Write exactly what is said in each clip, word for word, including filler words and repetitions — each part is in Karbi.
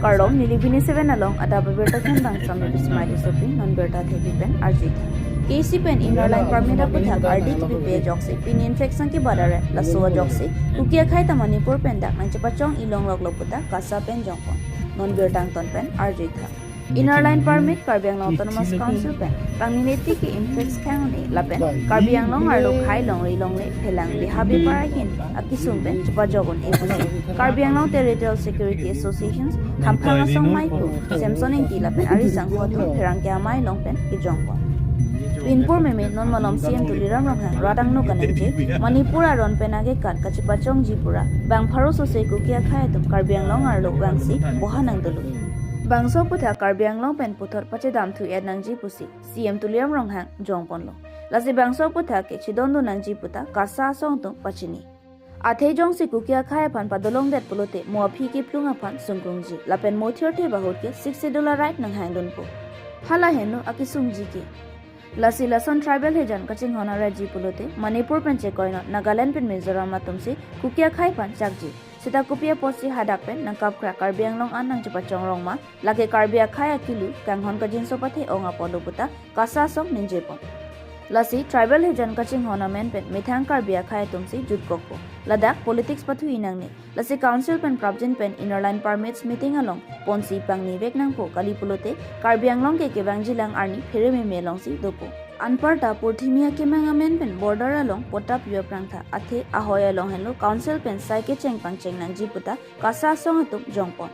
Karlong neli B N News seven along adap abirta khandang Samir Bismai Tissopi, non birta thepi pen arjuitha. K C pen Inner Line Permit aputhak ardi kipipe ajoksi pini infection kibadare, laso ajoksi Kuki akhei ta Manipur pen dak nangchepachong-i longloklo puta KASA pen jongpon. Non birta angton pen arjuitha. Inner Line Permit Karbi Anglong Autonomous Council pen pangnine tiki infex khang un-e lapen Karbi Anglong arlo khei longri longle phelang beha bepar ahin akesung pen chepajok un-e pusi Karbi Anglong Territorial Security Association Hamphang Asong Maipu Samson Ingti lapen ari sangho atum pherangke amei along pen kejongpon. Pinpur meme non malom C M Tuliram Ronghang rat angno kaningje, Manipur aron pen age kan kachepachongji pura bang pharo sose Kuki akhei atum Karbi Anglong arlo vangsi boha nangdolo. Bangso aputhak Karbi Anglong pen puthot pachedamthu-et nangji pusi C M Tuliram Ronghang jongponlo. Lasi bangso aputhak ke chedondun nangji puta KASA asong atum pachini. Athe jongsi Kuki akhei aphan padolongdet pulote mo aphi keplung aphan sungkrungji lapen mo thirthe bahut ke Sixth Schedule a-right nanghangdunpo. Hala henlo akesungji ke. Lasi lason tribal hejan kachinghon aratji pulote Manipur pen chekoinot Nagaland pen Mizoram atumsi Kuki akhei aphan chakji. Seta kopi apotsi hadak pen nangkapkra Karbi Anglong an nangchepachong rong ma, lake Karbi akhei akilu kanghon kangjinso pathe-ong apotlo puta KASA asong ningjepon. Lasi tribal hejan kachinghon amen pen methang Karbi akhei atumsi jutkokpo. Ladak politics pathu-i nangne. Lasi Council pen prapjin pen Inner Line Permits meeting along ponsi pangnivek nangpo kali pulote Karbi Anglong ke kevangjilang arni phere meme alongsi dopo. Anparta purthimi akemang amen pen border along patta pi-o aphrangtha, athe ahoi along henlo Council pen sai kecheng pangcheng nangji puta KASA asong atum jongpon.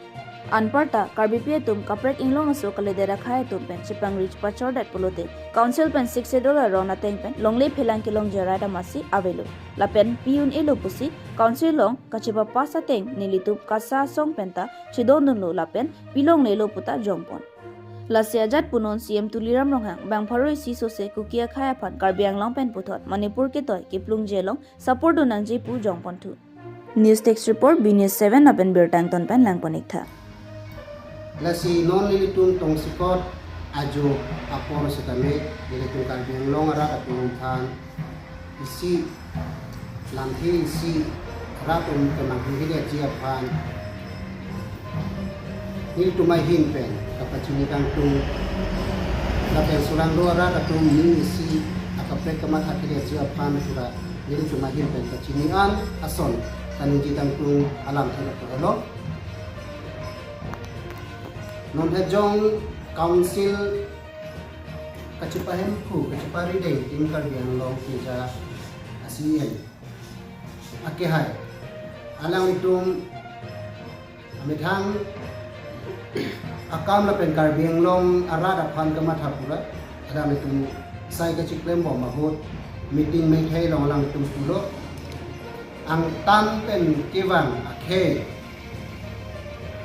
Anparta Karbipi atum kaprek inglong aso kalidet akhei atum pen chepangri chepachordet pulote Council pen Sixth Schedule aron ateng pen longle phelang kelongji a-right amatsi avelo lapen pi un-elo pusi Council along kachepapass ateng nelitum KASA asong penta chedondunlo lapen pilonglelo puta jongpon. Lasi ajat punon C M Tuliram Ronghang bang pharo isi sose Kuki akhei aphan Karbi Anglong pen puthot Manipur ketoi keplungji along support dun nangji pu jongponthu. News Desk Report, B N News seven lapen birta angton pen langpon-iktha. Lasi non nelitum tongsekot ajo apor setame nelitum Karbi Anglong arat atum aphan isi lamthe isi rat atum kemang hingkile aji aphan nelitum ahin pen kapachini kangtung lapen surang do arat atum ning isi akaprek kamatha kile aji aphan sura nelitum ahin pen kachini an ason kaningje kangtung alamthe lapu along. Non hejong Council kachepahemphu, kacheparideng tim Karbi Anglong keja a-C M akehai alanglitum amethang akam lapen Karbi Anglong arat aphan kamatha pura alanglitum sai kachiklembom ahut meeting methai along alanglitum pulo, angtan pen kevang akhei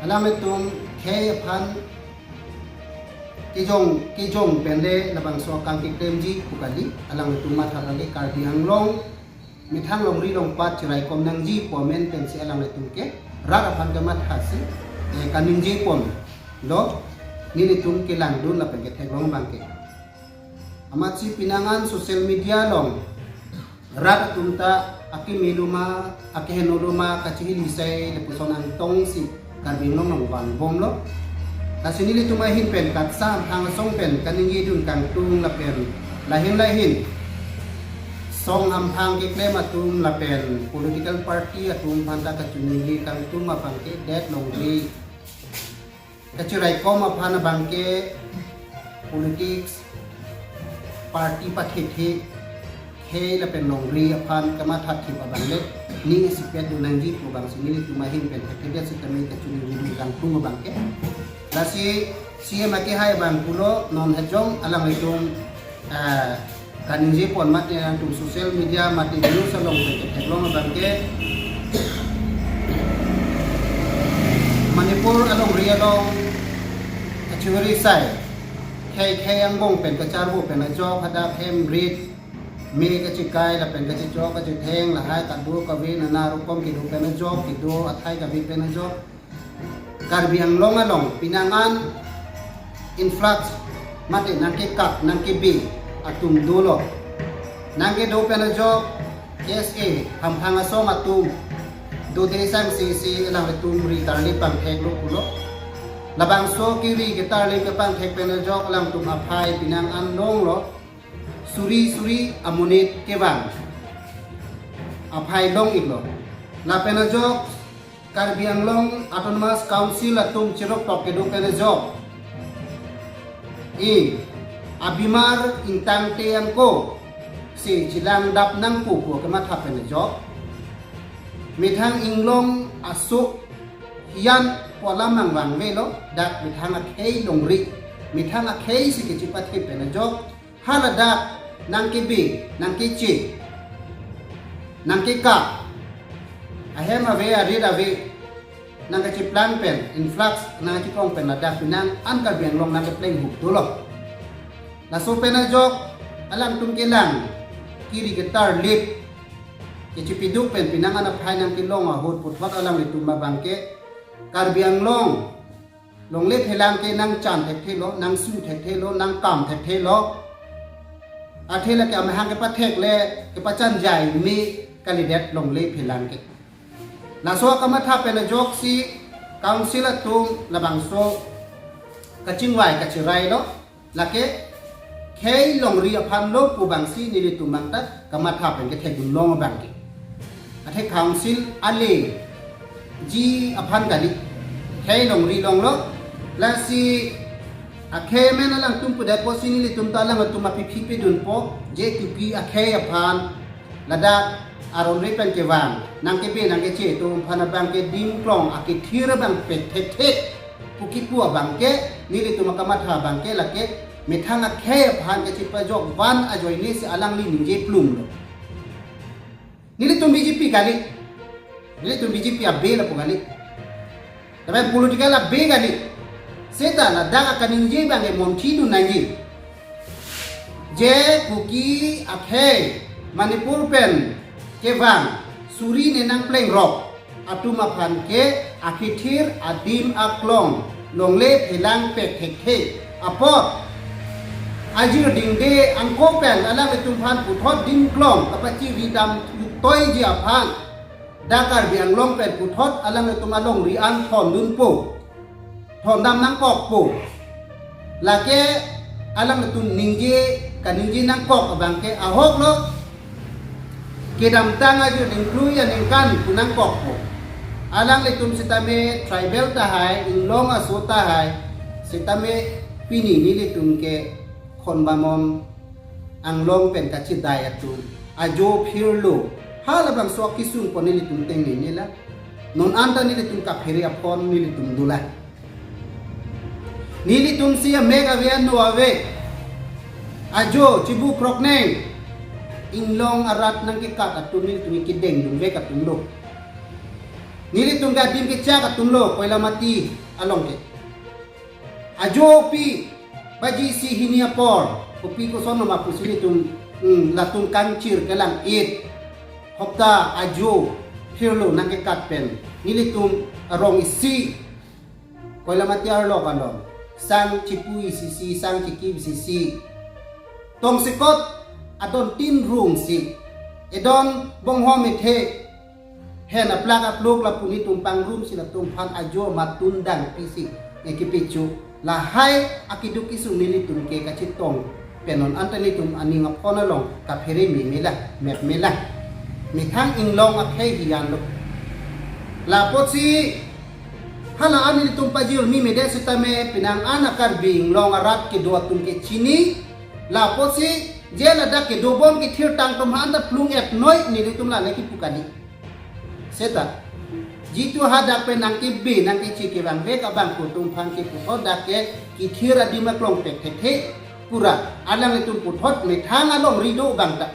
alanglitum khei aphan kejong kejong penle labangso akam keklemji pu kali, alanglitum matha kali. Karbi Anglong methang longri longpat cheraikom nangji pu amen pensi alanglitum ke rat aphan kemathasi, eh, kaningjepon lo, nelitum kelangdun lapen ketheklong abangke. Amatsi pinangan social media along rat atum ta akeme loma, akeheno loma, kachihili sai lapuson angtongsi Karbi Anglong nangvangbomlo. Lasi nelitum ahin pen KASA Hamphang Asong pen kaningjedun kangtung lapen lahin lahin song hamphang keklem atum lapen political party atum aphanta kachiningje kangtung abangke det longri kachiraikom aphan abangke politics party pathethe khei lapen longri aphan kamathathip abangle ning isipet dun nangji pu abangsi nelitum ahin pen thethedet sitame kachiningje dun kangtung abangke. Lasi C M akehai abang pulo non hejong alanglitum ah, kaningjepon mate nangtum social media mate news along pen ketheklong abangke Manipur alongri along kachiri sai khei khei angbong pen kacharvo pen ajok hadak hem rit me kachikai lapen kachichok kachitheng lahai kado kave nana rokom kedo pen ajok kedo athai kave pen ajok Karbi Anglong along pinangan influx mate nangkekak nangkebe atum dolo. Nangkedo pen ajok K S A Hamphang Asong atum dode sang sese alanglitum ri tarli pangtheklo pulo. Labangso kiri ketarlip kepangthek pen ajok alangtum aphai penang an longlo, suri suri amonit kevang aphai long-iklo. Lapen ajok Karbi Anglong Autonomous Council atum cheroktok kedo pen ajok, e, abimar ingtangte angko si chelang dap nangpo pu kematha pen ajok, methang inglong aso hiyan pu alam nangvangvelo, dak methang akhei longri, methang akhei si kechipathe pen ajok, haladak nangkebe, nangkeche, nangkeka, ahem ave, arit ave, nangkachiplang pen, influx nangkachikrong pen ladak penang an Karbi Anglong nangkepleng hup dolo. Laso pen ajok alangtum kelang kiri ketarlip kechipiduk pen penang an aphai nangkelong ahut puthot alanglitum abangke Karbi Anglong longle phelang ke nangchan thekthelo, nangsu thekthelo, nangkam thekthelo. Athe lake amahang kepathek le kepachan jai me kalidet longle phelang ke. Laso akamatha pen ajoksi council atum labangso kachingvai kachirailo. Lake khei longri aphan lo pu abangsi nelitum abang ta kamatha pen kethekdun long abangke. Athe council ale ji aphan kali, khei longri longlo. Lasi akhei amen alangtum pudai apotsi nelitum ta alangtum aphi phi pedunpo, je Kuki akhei aphan ladak aron re pen kevang, nangkebe nangkeche atum aphan abangke dim klong akethir abang pek thekthe pu kipu abangke, nelitum akamatha abangke lake methang akhei aphan kachipajok van ajoine si alangli ningje plumlo. Nelitum B J P kali, nelitum B J P abe lapu kali. Tapi political abe kali. Seta ladak akaningje abangke monthidun nangji. Je Kuki akhei Manipur pen kevang suri ne nangplengrok atum aphan ke akethir adim aklong longle phelang pek thekthe apot ajir dingde angko pen alanglitum aphan puthot dim klong kapachiridam utoiji aphan dak Karbi Anglong pen puthot alanglitum alongri an thondunpo, thondam nangkokpo. Lake alanglitum ningje kaningje nangkok abangke ahoklo, kedamtang ajir dingklui aningkan pu nangkokpo. Alanglitum sitame tribal tahai, inglong aso tahai, sitame pini nelitum ke Khon Bamon Anglong pen kachidai atum ajo phirlo, halabangso akisung pon nelitum tengnene la. Non anta nelitum kaphere apon nelitum dolang. Nelitum si amek ave ano ave, ajo chibu krokneng, inglong arat nangkekat atum nelitum kedengdunvek atumlo. Nelitum ke adim kechak atumlo, Koilamati along ke. Ajo pi baji isi hini apor, kopi koson nama pusi nelitum, hmm, latum kangchir kelang-it. Hopta ajo phirlo nangkekat pen nelitum arong isi, Koilamati arlok along, sang chipu isi isi, sang chiki isi isi, tongsekot adon tin rung si, edon bonghom ethe, hen aplak apluk lapu nelitum pangrum si latum aphan ajo matun dangpi si, eh, kepecho. Lahai akeduk kesung nelitum ke kachetong pen non anta nelitum aning apon along kaphere meme lang, mep me lang. Methang inglong akhei hiyan lo. Lapotsi hala an nelitum pajirmi mede sitame penang an a-Karbi Anglong arat kedo atum ke chini. Lapotsi je ladak kedobom kethirtang atum aphan ta plung-et noi nelitum lale kipu kali. Seta jitu hadak pen nangkebe nangkeche kevangvek abang atum aphan ke puthot dak ke kethir adim aklong pek thekthe pura alanglitum puthot methang alongri do abang ta.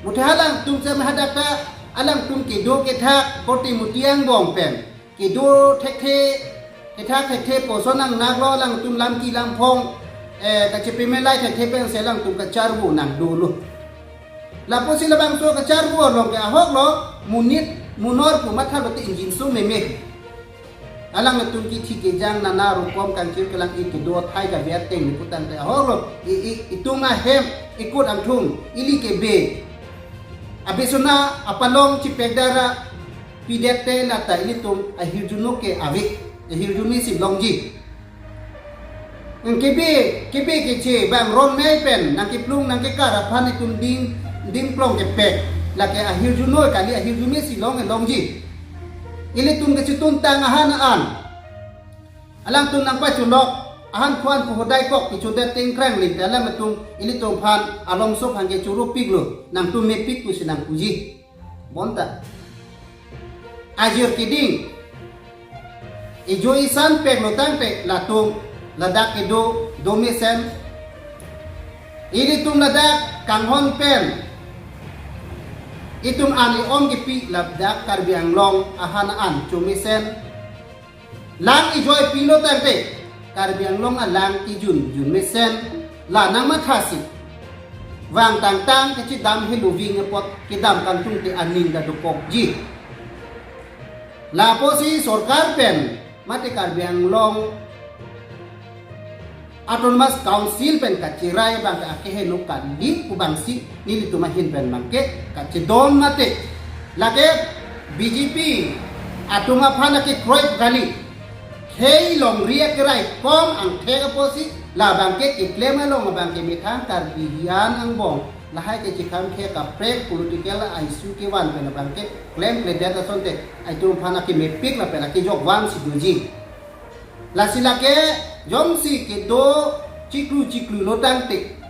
Muthe alangtum sitame hadak ta alangtum kedo kethak korte muti angbong pen kedo thekthe, kethak thekthe poson nang naklo, alangtum lamki lamphong, eh, kachepemelai thekthe pensi alangtum kacharvo nang dolo. Lapotsi labangso kacharvo along ke ahoklo, monit monor pu mathalo te ingjinso meme. Alangtum kithi kejang nana rokom kangchir kelang-it kedo athai kave ateng ni putangte ahoklo, i, i, itum ahem ikut angthung ili kebe, abisona apalong chipekdara pidet te lata ilitum ahirjuno ke ave, ahirjuno si longji. Kebe, kebe keche bang ron mei pen nangkeplung nangkekar aphan itum ding, ding plong kepek. Lake ahirjuno kali, ahirjume si long, longji. Ilitum kachetun tang ahan an. Alangtum nangpachunok, ahan khuan pu hodai kok kechodet tingkrang ling te alangtum ilitum aphan alongso aphan kechorupiklo, nangtum mepik pusi nangpuji. Bonta ajir keding, ijo isan peklo tangte latum ladak kedo domesen. Ilitum ladak kanghon pen itum an i-om kepi ladak Karbi Anglong ahan an chomesen. Lang ijoi pilo tangte Karbi Anglong alang kijun jun mesen, la nangmathasi vang tangtang kachedam heloving apot kedam kangtung te aning da dokokji. Lapusi sorkar pen mate Karbi Anglong Autonomous Council pen kachirai abang ke akeheno kali pu abangsi nelitum ahin pen abang ke kachedon mate. Lake B J P atum aphan akekroi kali. Khei longri akerai kom angthek apotsi labang ke keklem along abang ke methang Karbi hian angbong lahai kachekam khe kaprek political issue kevan pen abang ke klemkledet asonte itum aphan akemepik lapen akejok vansi doji. Lasi lake jongsi kedo chiklu chiklulo tangte,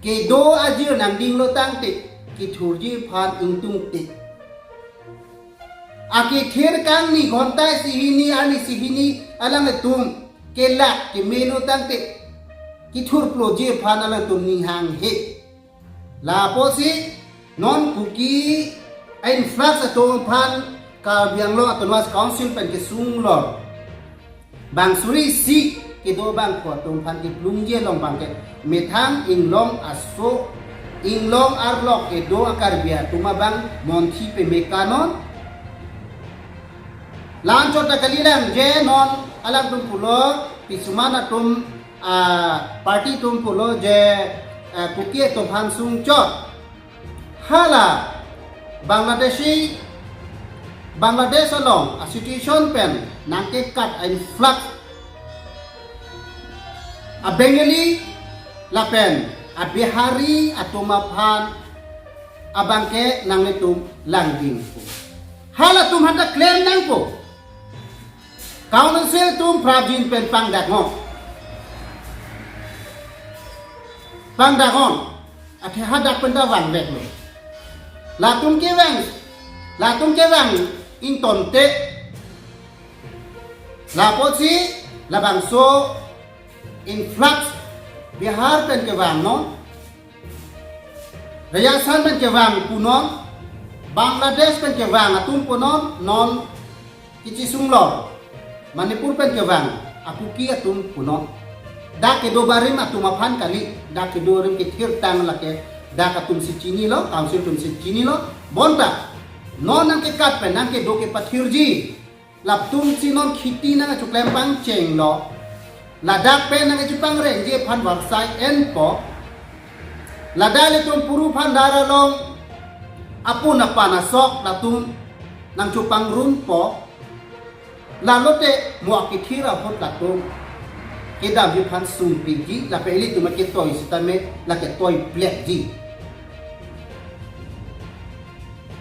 kedo ajir nangdinglo tangte, kethurji aphan ingtungte, akethir kangni ghonta isi hini, arni isi hini alangtum kelak kemelo tangte, kethurploji aphan alangtum ning hanghe. Lapusi non Kuki a-influx atum aphan Karbi Anglong Autonomous Council pen kesung lor. Bang suri isi kedo abang ko atum aphan keplungji along abang ke methang inglong aso, inglong arlok kedo a-Karbi atum abang monthi pemekanon. Lanchot ta kalilang je non alangtum pulo, pisuman atum, ah, party atum pulo je, ah, Kuki atum aphan sungchot. Hala Bangladeshi, Bangladesh along a-situation pen nangkekat a-influx a-Bengali lapen a-Bihari atum aphan abang ke nanglitum langding pu. Halatum aphanta klem nangpo. Council atum prapjin pen pangdaknon. Pangdaknon. Athe hadak penta vangveklo. Latum kevang, latum kevang ingtonte. Lapusi labangso influx Bihar pen kevangnon, Rajasthan pen kevang punon, Bangladesh pen kevang atum punon, non kachisung lor, Manipur pen kevang a-Kuki atum punon. Dak kedo barim atum aphan kali, dak kedo barim kethirtang lake, dak atum si chinilo, council atum si chinilo, bonta non nangkekat pen nangkedo kepathirji. Latum si non kheti nangkachoklem pangchenglo. Ladak pen nangkachopangrengji aphan varsai enpo. Ladak ilitum puru phandar along apun apan asok latum nangchopangrumpo. Lalote mo akethir ahut latum kedamji aphan sungpikji, lapen ilitum aketoi sitame lake toiplekji.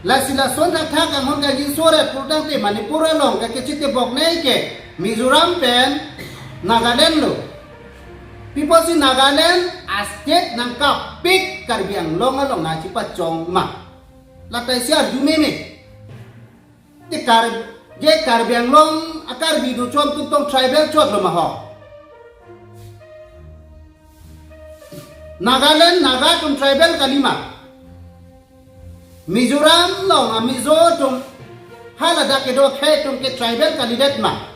Lasi lason thakthak anghon kangjinso ret pulotangte Manipur along ke kacheteboknei ke Mizoram pen Nagaland lo. Pi apotsi Nagaland a-state nangkapik Karbi Anglong along nangchipachong ma? Lata isi arjumeme. Te Kar-, je Karbi Anglong a-Karbi do chon atum tong tribal chotlo ma ho? Nagaland Naga atum tribal kalima? Mizoram along a-Mizo atum, haladak kedo akhei atum ke tribal kalidet ma?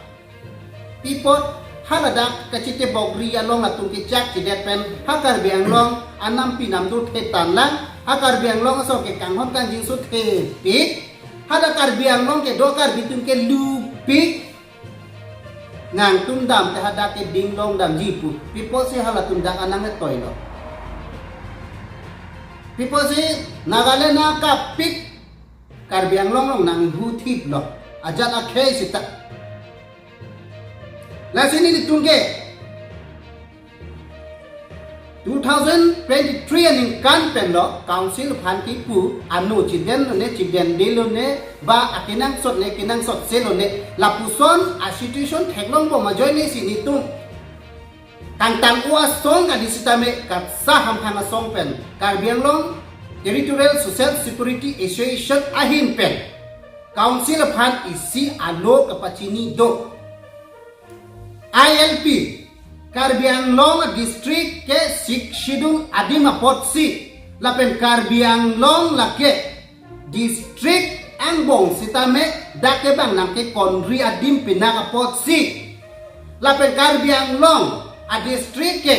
Pi apot haladak kachetebokri along atum kechakchedet pen ha Karbi Anglong anampi namdu thetan lang, ha Karbi Anglong aso ke kanghon kangjinso thepik, hadak Karbi Anglong kedo Karbi atum ke lupik. Nangtum damte hadak ke dinglong damji pu. Pi apotsi halatum dak anang etoilo? Pi apotsi Nagaland nangkapik Karbi Anglong along nanghuthiplo? Ajat akhei sita. Lasi nelitum ke Two thousand twenty-three aningkan pen lo council aphan kipu ano chidendunne chidendunne ba akenangsot ne kenangsot selone lapuson a situation theklongbom ajoine si netum kangtang-o asong kali sitame KATSSA hamphang asong pen Karbi Anglong Territorial Social Security Association ahin pen council aphan isi alo kapachini do. I L P, Karbi Anglong district ke Sixth Schedule adim apotsi lapen Karbi Anglong lake district angbong sitame dak ke bang nangkekonri adim pinak apotsi lapen Karbi Anglong a district ke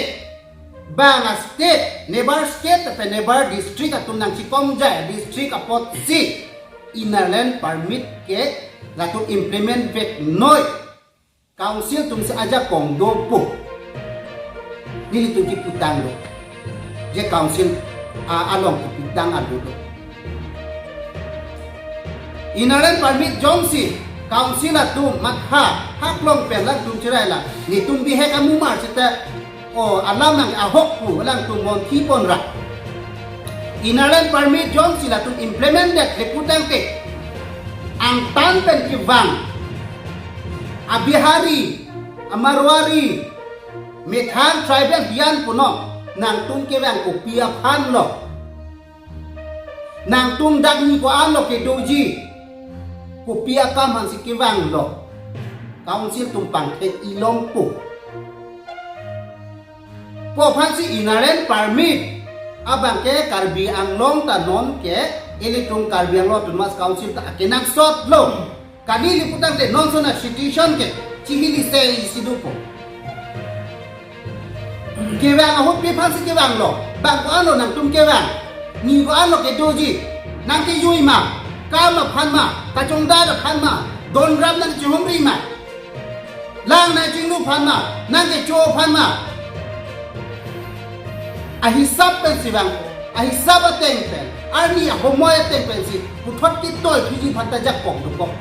bang a state, neighbor state lapen neighbor district atum nangchikomjai district apotsi Inner Line Permit ke latum implement vek noi. Council atum si ajakong dopo. Nelitum kiputang do. Je council a along kiputang ado do. Inner Line Permit jongsi council atum matha haklong pen latum chirai la netum bihek amumar seta o alam nang ahok pu alangtum monthi ponra. Inner Line Permit jongsi latum implement det le putangte angtan pen kevang a Bihari, a Marwari, methang tribal hian puno nangtum kevang kopi aphan lo. Nangtum dak ni ko-an lo kedoji, kopi akam aphansi kevang lo. Council atum pangthek-i longpo. Pu aphansi Inner Line Permit abang ke Karbi Anglong ta non ke ilitum Karbi Anglong Autonomous Council ta akenangsot lo. Kali le putangte non ason a situation ke chihili se isi dopo. Kevang ahut pi aphansi kevang lo. Bang ko-an lo nangtum kevang. Ni ko-an lo kedoji. Nangkejui ma. Kam aphan ma. Kachongdat aphan ma. Donram nangchihumri ma. Lang nangchinglu aphan ma. Nangkecho aphan ma. Ahisap pensi vang. Ahisap ateng pen. Arni ahomoi ateng pensi puthot kitoi phiji aphan ta jakong dokok.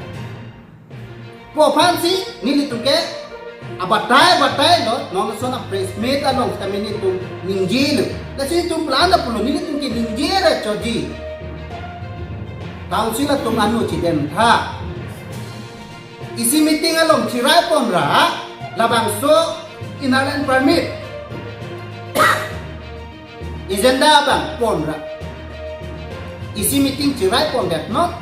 Pu aphansi nelitum ke abatai batai lo, non ason a press meet along kami nelitum ningje lo. Lasi nelitum plan da pulo nelitum ke ningje ra choji. Council atum anu chidem tha. Isi meeting along chirai ponra labangso Inner Line Permit agenda abang ponra. Isi meeting chirai pon det no.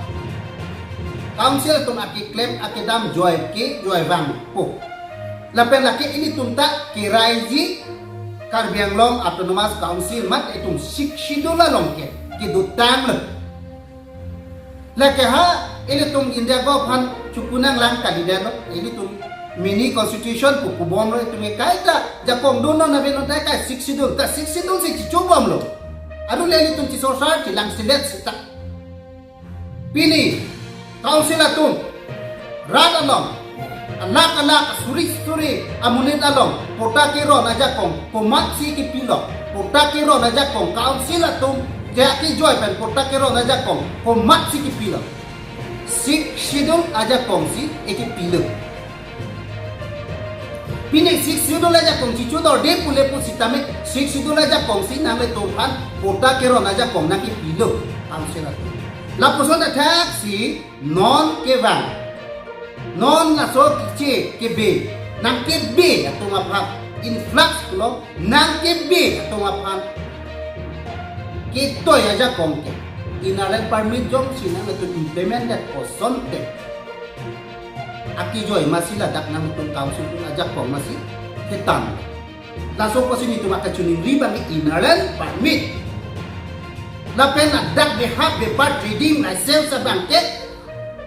Council atum akeklem akedam joi ke joi vangpo. Lapen lake ilitum ta keraiji Karbi Anglong Autonomous Council mat itum Sixth Schedule along ke kedotang lo. Lake ha ilitum India go aphan chukunang lang kali det lo, ilitum mini constitution pu kubom lo, itum ke kaita jakong dun non ave non ta kai Sixth Schedule, ta Sixth Schedule si chichubom lo. Adu le ilitum chisorsar chilang silet sita. Pini council atum rat along alak alak suri suri amonit along patta keron ajakong komatsi kipilo, patta keron ajakong council atum ke akejoi pen patta keron ajakong komatsi kipilo. Sixth Schedule ajakong si ekipilo. Pini Sixth Schedule ajakong chichu dorde pule pusitame Sixth Schedule ajakong si nanglitum aphan patta keron ajakong nangkipilo council atum. Lapuson athaksi non kevang, non laso keche kebe, nangkebe atum aphan influx lo, nangkebe atum aphan ketoi ajakong ke Inner Line Permit jongsi nangtum implement det kosonte akejoi masi ladak nangtum council atum ajakong masi ketang. Laso pusi nelitum akachiningri abang ke Inner Line Permit. Lapen ladak beha bepar trading license abang ke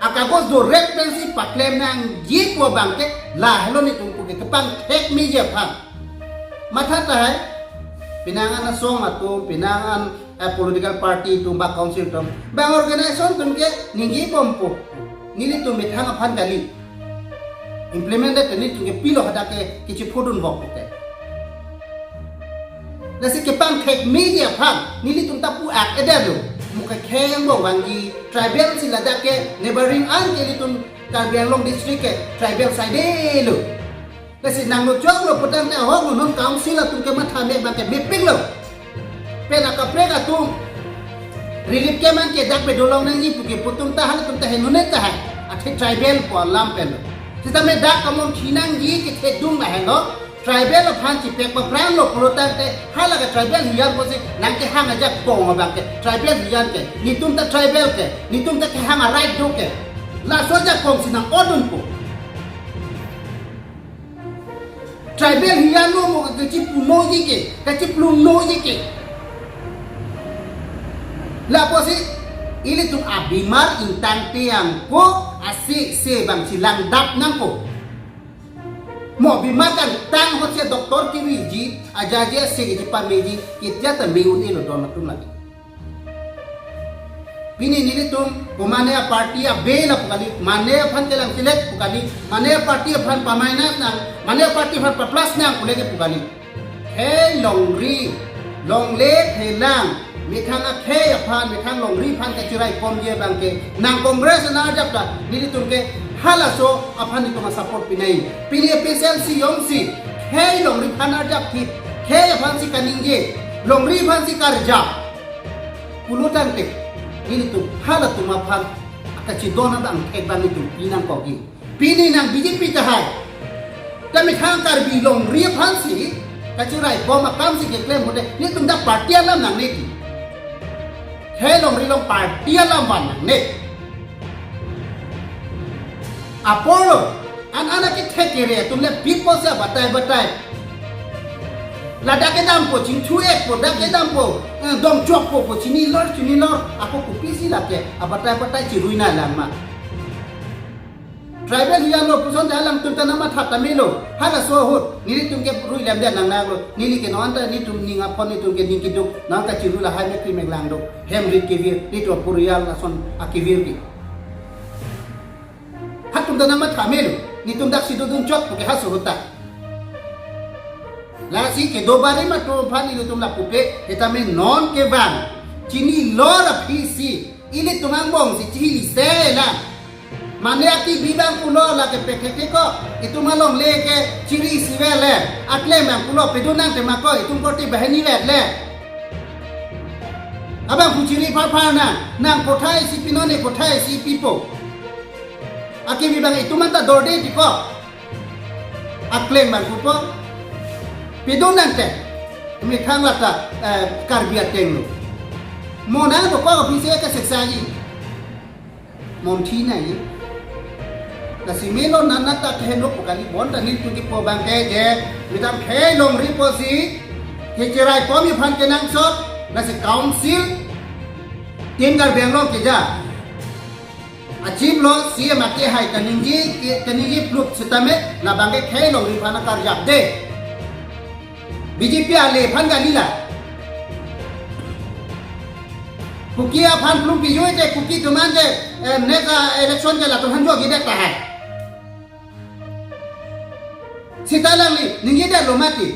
akagos do red pensi paklem nangji pu abang ke lahelo nelitum pu ke kepangthek meji aphan. Matha tahai penang an asong atum, penang an eh, political party atum ba council atum, bang organization atum ke ningjebompo. Nelitum methang aphan kali. Implement det nelitum ke pilo hadak ke kichi phodun vok ke. Lasi kepangthek meji aphan nelitum ta pu ak eder lo. Muke kheng bo vangji tribal si ladak ke neighboring an ke ilitum Karbi Anglong district ke tribal side lo. Lasi nanglo choklo putangte ahok lo, non council atum ke matha me abang ke mepiklo. Pen akaprek atum relief camp an ke dak pe dolong nangji pu ke putum ta halatum ta henune ta hai. Athe tribal pu alam pen lo. Sitame dak kamon thinangji kethedung lahenlo. Tribal aphan chipek paphranglo pulotangte hala ke tribal hiyan pusi nangkehang ajakong abang ke. Tribal hiyan ke. Netum ta tribal ke. Netum ta kehang a-right do ke. Laso ajakong si nang-odunpo. Tribal hiyan lo mo kachipunoji ke, kachiplungnoji ke. Lapusi ilitum abimar ingtangte angko ase se abang si langdap nangpo. Mo bimar kangtang ahut si doctor keviji, ajaji ase keji pameji, kitya ta me un-elo don atum lagi. Pini nelitum, ko mane a-party abe la pu kali, mane aphan kelang select pu kali, mane a-party aphan pamai nang nang, mane a-party aphan pa-plus nang pule ke pu kali. Khei longri, longle thelang, methang akhei aphan, methang longri aphan kachirai pomji abang ke, nang Congress nang arjap ta, nelitum ke halaso aphan itum a-support pinai. Pini A P H L C jongsi, khei longri aphan arjap thip, khei aphan si kaningje, longri aphan si karjap. Pulotangte, nelitum halatum aphan kachidon abang thek abang itum pinangkokji. Pini nang B J P tahai. Tame khang Karbi longri aphan si kachirai bom akam si keklem hote, nelitum dak party alam nangne di. Khei longri along party alam van nangne. Apor lo, an an akethek kere atum le pipo si abatai batai. Ladak kedampo, chingthu-etpo, dak kedampo, eh, dongchokpo pu, chinilor, chinilor, ako kopisi lake, abatai batai chirui nanglang ma. Tribal hiyan lo puson ta alangtum ta nangmatha tame lo, halaso ahut, nelitum ke rui lemden nangnang lo, neli ke non ta nelitum ning aphon nelitum ke ning keduk, nang kachirui lahai me kri me lang do, hem rit kevir, nelitum aporial lason akevir ke. Hatum ta nangmatha melo, nelitum dak si dodun chot pu ke halaso ahut ta. Lasi kedo barim atum aphan nelitum lapu pe, sitame non kevang, chinilor aphi si, ilitum angbong si chihili se lang. Mane akibi abang pulo lake pekeke ko, itum alongle ke chiri isivet le, aklem abang pulo pedun nang tema ko, itum korte bahini vet le. Abang pu chiri pharphar nang, nang kothai si pinon ne kothai si pipo. Akibi abang itum anta dorde ti ko. Aklem abang pupo. Pedun nang te. Methang lata, eh, Karbi ateng lo. Mo nang do ko office ke seksaji. Mon thinai. Lasi melo nana ta keheno pu kali, bonta nelitum kipu abang ke je, methang khei longri pusi, kechirai pomi aphan kenangsot, lasi council, tin Karbi Anglong keja. Achim lo, C M akehai kaningje, ke-, kaningje plup sitame, labang ke khei longri aphan akarjap de. B J P ale aphan kali la. Kuki aphan plung pijui te Kuki atum an te, eh, next, ah, election ke latum aphan jo gidet tahai. Sita alangli, ningje det lo mati.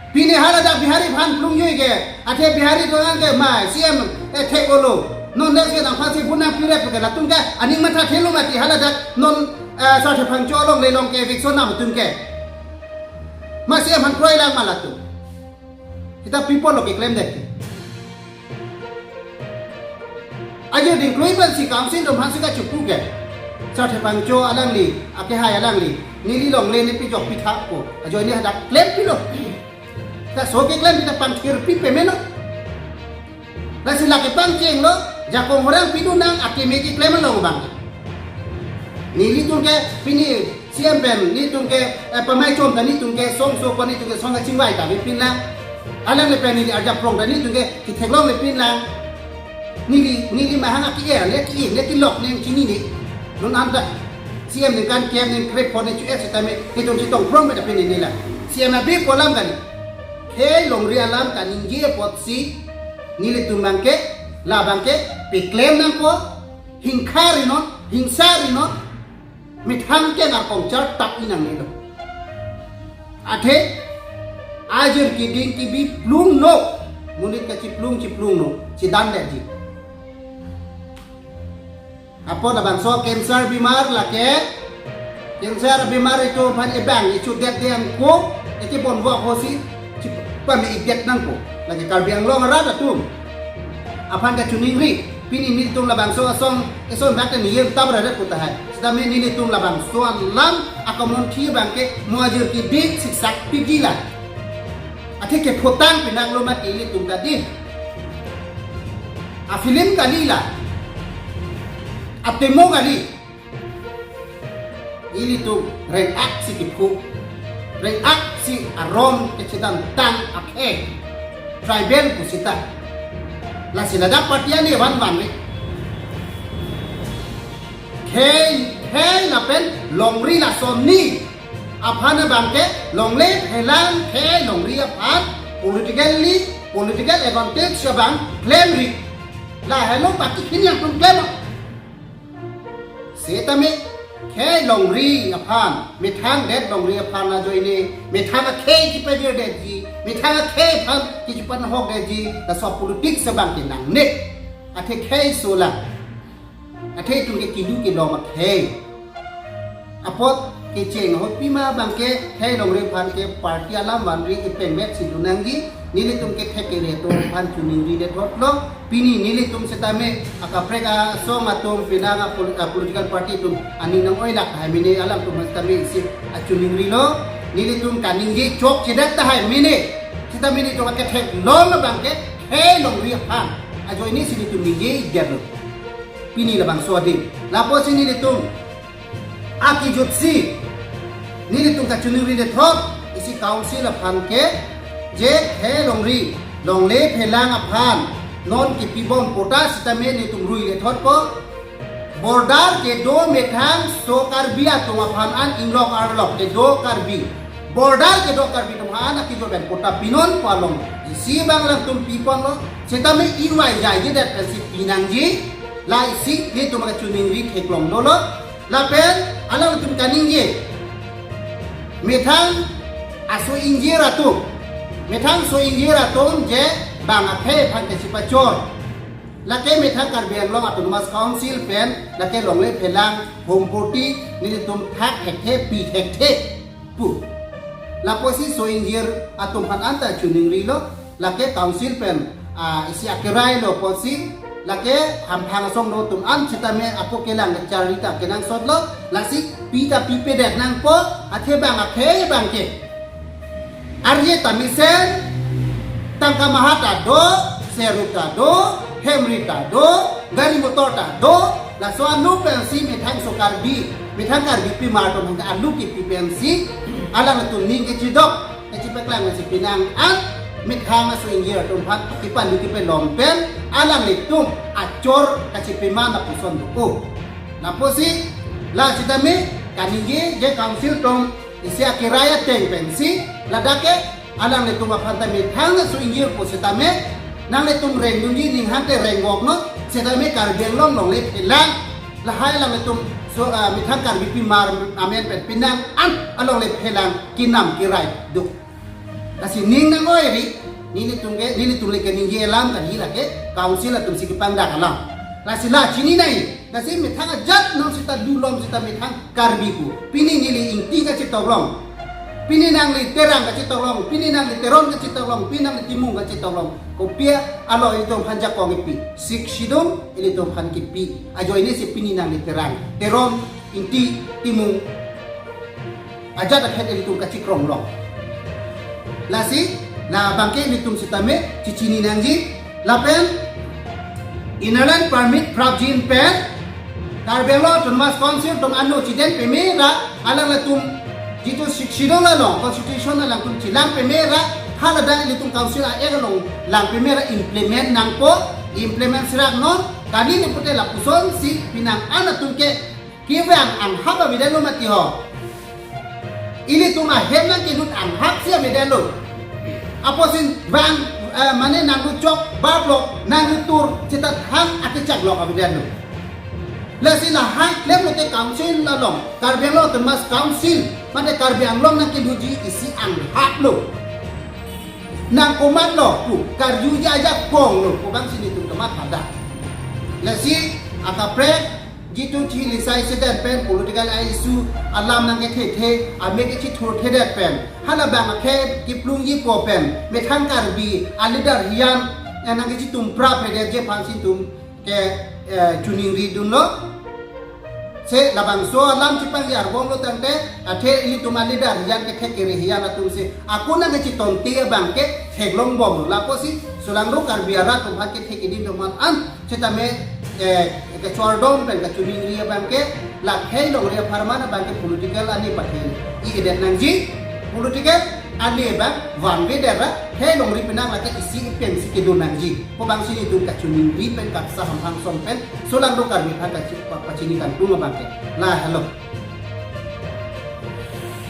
Pini haladak Bihari aphan plung jui ke, athe Bihari atum an ke ma, C M, eh, thek olo. Non next ke nang aphan si bu nangpi rep ke latum ke, aning matha thelo mati haladak, non, eh, Sarthe Phangcho alongle along ke eviction nam atum ke. Ma C M aphan kroi lang ma latum. Kita people lo keklem det. Ajo dingklui pensi council atum aphan si kachipu ke. Sarthe Phangcho alangli, akehai alangli. Neli longle ne pijok pitha ko. Ajo ne hadak klem pilo. Ta so keklem kita pangthir pi pemelo. Lasi lake pangcheng lo, jakong orang pidu nang akeme keklem lo abang. Nelitum ke pini C M pen, nelitum ke, eh, pamai chom ta nelitum ke song so pa nelitum ke song kachingvai ta pin lang. Alang le pen neli arjap prong ta nelitum ke kitheklong le pin lang. Neli, neli mahang aki-e, le ki-e, le kilok ne chinine. Non anta C M ningkan kem ning krep pon ne chu-e sitame, nelitum chetong prong beta pin ne lang. C M abe pu alam kali. Khei longri alam kaningje apotsi, nelitum abang ke, labang ke, peklem nangpo, hingkha ri non, hingsa ri non, methang ke ngarkong char tap inang nelo. Athe, ajir keding kebi plung no, monit kachiplung chiplung no, chidan detji. Apot labangso cancer bimar lake, Cancer abemar itum aphan ebang ichudet de angko, eke bon wa hosi chipame idet nangko. Lake Karbi Anglong arat atum aphan kachiningri, pini nelitum labangso asong eson bak ni yen tabra re pu tahai. Sitame nelitum labangso alam akamon thi abangke mo ajir kidik siksak piji la. Athe kephotang pinanglo mati ilitum tadi. A film kali la. A demo kali. Ilitum reng-ak si kiphu. Reng-ak si aron kachedamtang akhei. Tribal pusita. Lasi ladak party ani van van ni. Khei, khei lapen longri lason ni. Aphan abangke longle phelang khei longri aphan politically, political advantage abang claim ri. Lahelo party khin yang tum claim. Setame khei longri aphan, methang det longri aphan ajoine, methang akhei kipadir detji, methang akhei aphan kichipan hok detji, laso politics abangke nangne. Athe khei sola. Athe itum ke kidu kelong akhei. Apot kecheng ahut pima abangke khei longri aphan ke party alam vanri kepengmet si dunangji, nelitum kethek kere atum aphan chiningri det hotlo. Pini nelitum setame akaprek asong atum penang a pol-, a political party atum aning nang-oi lak hai mene alam atum setame isi achiningrilo. Nelitum kaningje chokchedet tahai mene. Setame nelitum akethek long abangke khei longri aphan ajoine si nelitum ningje idet lo. Pini labangso adim. Lapusi nelitum akejutsi nelitum kachiningri det hot isi council aphan ke je khei longri longle phelang aphan non kipibom patta setame nelitum rui det hotpo. Border kedo methang so Karbi atum aphan an inglok arlok kedo Karbi. Border kedo Karbi atum aphan akejut pen patta pinon pu along isi abang alangtum piponlo. Setame iwai jai je det pensi pinangji. La isi nelitum kachiningri theklong dolo. Lapen alangtum kaningje. Methang aso ingjir atum. Methang so ingjir atum je bang akhei aphan kachipachor. Lake methang Karbi Anglong Autonomous Council pen lake longle phelang home party nelitum thak thekthe pi thekthe pu. Lapusi so ingjir atum aphan anta chiningrilo, lake council pen, ah, isi akerai lo pusi, lake hamphang asong lo atum an setame ako kelang kacharli ta kenangsot lo, lasi pi ta pipedet nangpo, athe bang akhei abangke. Arje ta mesen, tangka maha ta do, seru ta do, hemri ta do, gari motor ta do, laso anu pensi methang so Karbi, methang Karbi pimar atum hangke anu kipi pensi, alangtum ning kechidok, kechipaklang si pinang an, methang aso ingjir atum aphan, kipan di kipelom pen, alanglitum achor kachipiman lapuson do. Lapusi, la setame, kaningje, je council atum, isi akerai ateng pensi, ladak ke, alanglitum aphan ta methang aso ingjir pu setame, nanglitum rengdunji ninghang te rengwok non, setame Karbi Anglong longle phelang, lahai alanglitum so, ah, methang Karbi pimar amen pen pinang an alongle phelang kinam kirai do. Lasi ning nang-oi ri, nelitum ke, nelitum le kaningje alam kali lake, council atum si kepangdak alam. Lasi la chini nai, lasi methang ajat non seta dulom seta methang Karbi pu. Pini neli Ingti kachetoklong. Pini nangli Terang kachetoklong. Pini nangli Teron kachetoklong. Pini nangli Timung kachetoklong. Kopi alo ilitum aphan jakong kipi. Sixth Schedule ilitum aphan kipi. Ajoine si pini nangli Terang, Teron, Ingti, Timung. Ajat akhei ilitum kachekrong long. Lasi, labangke ilitum setame, chichini nangji, lapen, Inner Line Permit prapjin pen, Karbi Anglong Autonomous Council atum anu chiden peme ra, alanglitum, jitu Sixth Schedule along, constitution alangtum chelang peme ra, haladak ilitum council a-act along lang peme ra implement nangpo, implement serak non, kali ni pute lapuson si pinang an atum ke, kevang anghap avedetlo mati ho. Ilitum ahem nangkelut anghap si avedetlo. Aposin vang, eh, mane nangluchok, bablok, nanglutur, seta thang akechaklok avedetlo. Lasi lahai klemlo te council along, Karbi Anglong Autonomous Council, mane Karbi Anglong nangkelutji isi anghaplo. Nangkomatlo, pu, karjuji ajakonglo, pu abang si nelitum kematha dak. Lasi, akaprek, Jitu chili sai sedan pen political issue alam nangkethethe, amei kechithurthedet pen, halabang akhei kiplungji po pen methang Karbi aleader hiyan, eh, nangkechitumpraphedet aphansi itum ke, eh, choningridunlo. Se labangso alam chipangjarvomlo tangte, athe ilitum aleader hiyan, kethek kere hiyan atumsi ako nangkechitongte abangke theklongbomlo. Lapusi solangdo Karbi arat atum aphan kethek kedin atum aphan an sitame, eh, kechordom pen kachoningri abangke, la khei longri apharman abangke political ale pathe-i-edet nangji. Political ale abang vanvedet ra khei longri penang lake isi pensi kedo nangji. Ko abangsi itum kachoningri pen kapsa hamphang song pen solangdo Karbi aphan kachi-, pa-, pachini kangtung abangke. La helo.